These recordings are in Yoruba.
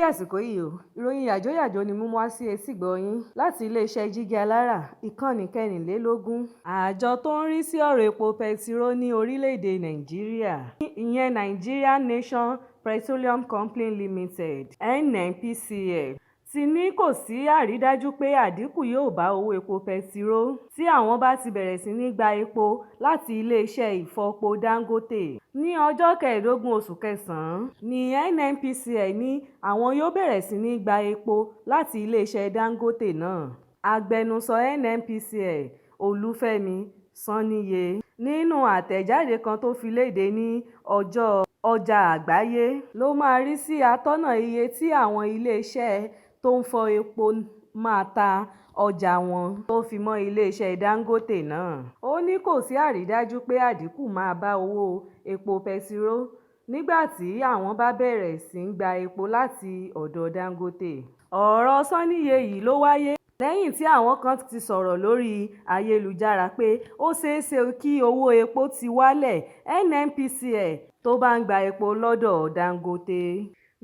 Dédé àsìkò yìí o. Ìròyìn yàjóyàjó ni mú wá sí etígbọ̀ọ́ yín láti iléeṣẹ́ Jígí Alára, ìkànnì 24. Àjọ tó ń rí sí ọ̀rọ̀ epo pẹtiró ní orílẹ̀-èdè Nàìjíríà, ìyẹn Nigerian National Petroleum Company Limited, NNPCL, ti ní kò sí àrídájú pé àdínkù yóò bá owó epo pẹtiró tí àwọn bá ti bẹ̀rẹ̀ sí ní gba epo láti iléeṣẹ́ ìfọpo Dangote. Ní ọjọ́ 15 oṣù kẹsàn-án ní NNPCL ní àwọn yóò bẹ̀rẹ̀ sí ní gba epo láti iléeṣẹ́ Dangote náà. Agbẹnusọ NNPCL, Olúfẹ́mi Sóníyé, nínú àtẹ̀jáde kan tó fi léde ní ọjà àgbáyé ló máa rí sí atọ́nà iye tí àwọn iléeṣẹ́ tó ń fọ epo máa ta ọjà wọn tó fi mọ́ iléeṣẹ́ Dangote náà. Ó ní kò sí àrídájú pé àdínkù máa bá owó epo pẹtiró nígbà tí àwọn bá bẹ̀rẹ̀ sí í gba epo láti ọ̀dọ̀ Dangote. Ọ̀rọ̀ Sóníyé yìí ló wáyé lẹ́yìn tí àwọn kan ti sọ̀rọ̀ lórí ayélujára pé ó ṣeé ṣe kí owó epo ti wálẹ̀ NNPCL tó bá ń gba epo lọ́dọ̀ Dangote.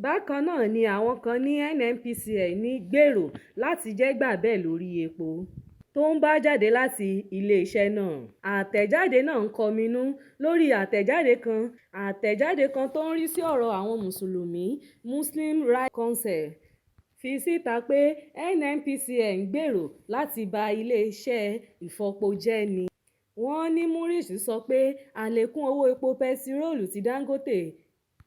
Bákan náà ni àwọn kan ní NNPCL ń gbèrò láti jẹ̀gbábẹ́ lórí epo tó ń bá jáde láti iléeṣẹ́ náà. Àtẹ̀jáde náà ń kọminú lórí àtẹ̀jáde kan tó ń rí sí ọ̀rọ̀ àwọn Mùsùlùmí, Muslim Rights Council, fi síta pé NNPCL ń gbèrò láti ba iléeṣẹ́ ìfọpo jẹ́ ni. Wọ́n ní MURIC sọ pé àlékún owó epo pẹtiróòlù tí Dangote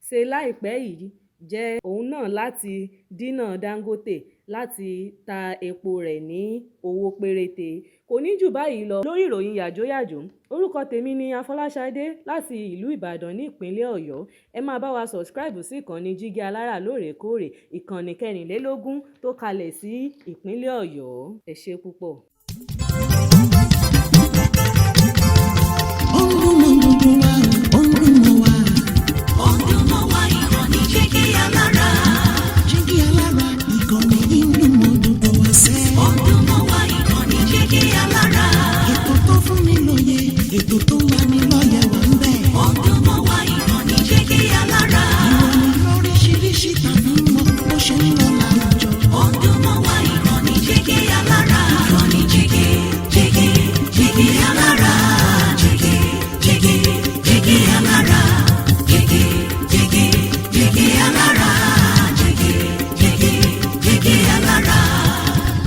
ṣe láìpẹ́ yìí jẹ́ ọ̀nà láti dínà Dangote láti ta epo rẹ̀ ní owó péréte. Kò ní jù báyìí lọ lórí ìròyìn yàjóyàjó. Orúkọ tèmi ni Afọláṣadé láti ìlú Ìbàdàn ní ìpínlẹ̀ Ọ̀yọ́. Ẹ máa bá wa subscribe sí ìkànnì Jígí Alára lóòrèkóòrè, ìkànnì 24 tó kalẹ̀ sí ìpínlẹ̀ Ọ̀yọ́. Ẹ ṣé púpọ̀. Ó ń dún mọ́ gbogbo wa, ó ń dún mọ́ wa. Ó ń dún mọ́ wa, ìkànnì Jígí Alára. Jígí Alára, ìkànnì yìí ń dún mọ́ gbogbo wa sẹ́. Ó ń dún mọ́ wa, ìkànnì Jígí Alára. Ètò tó fún ni lóye, ètò tó ń lani lọ́yẹ̀ wà ń bẹ̀. Ó ń dún mọ́ wa, ìkànnì Jígí Alára. Ìròyìn lóríṣiríṣi tàbí mọ́ bó ṣe ń lọ láwùjọ. Ó ń dún mọ́ wa, ìkànnì Jígí Alára. Ìkànnì Jígí, Jígí, Jígí Alára. Jígí, Jígí, Jígí Alára. Jígí, Jígí, Jígí Alára. Jígí, Jígí, Jígí Alára.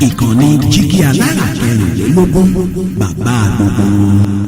Ìkànnì Jígí Alára 24, bàbá gbogbo wọn.